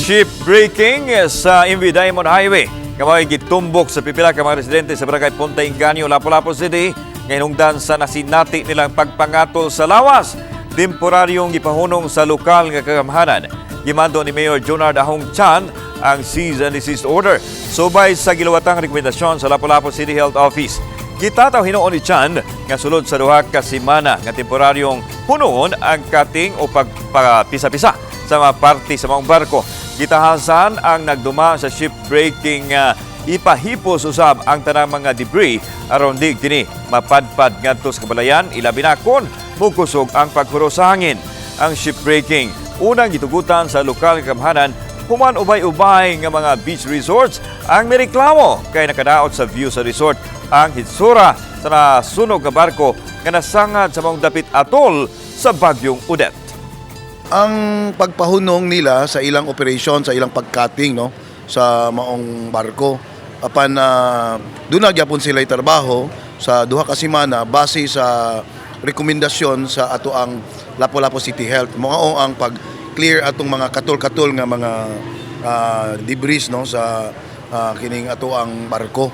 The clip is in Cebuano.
Ship breaking sa MV Diamond Highway nga mao'y gitumbok sa pipila ka mga residente sa Barangay Punta Engaño, Lapu-Lapu City ngahinungdan sa nasinati nilang pagpangatol sa lawas. Temporaryong gipahunong sa lokal nga kagamhanan. Gimando ni Mayor Junard Ahong Chan ang cease and desist order subay sa giluwatang rekomendasyon sa Lapu-Lapu City Health Office. Gitataw hinuon ni Chan nga sulod sa 2 ka semana nga temporaryong hunuon ang cutting o pagpisa-pisa sa mga parte sa mga barko. Gitahasan ang nagduma sa ship breaking ipahipos usab ang tanang mga debris aron di kini mapadpad ngadto sa kabalayan, ilabi na kon mukusog ang paghuros sa hangin. Ang ship breaking unang gitugutan sa lokal nga kagamhanan human ubay-ubay nga mga beach resorts ang mireklamo kay nakadaot sa view sa resort ang hitsura sa nasunog nga barko nga nasangad sa maong dapit atol sa Bagyong Odette. Ang pagpahunong nila sa ilang operation, sa ilang pag-cutting, no, sa maong barko. Apan doon na gyapon sila trabaho sa 2 ka semana base sa rekomendasyon sa ato ang Lapu-Lapu City Health. Mao ang pag-clear atong mga katol-katol nga mga debris, no, sa kining ato ang barko.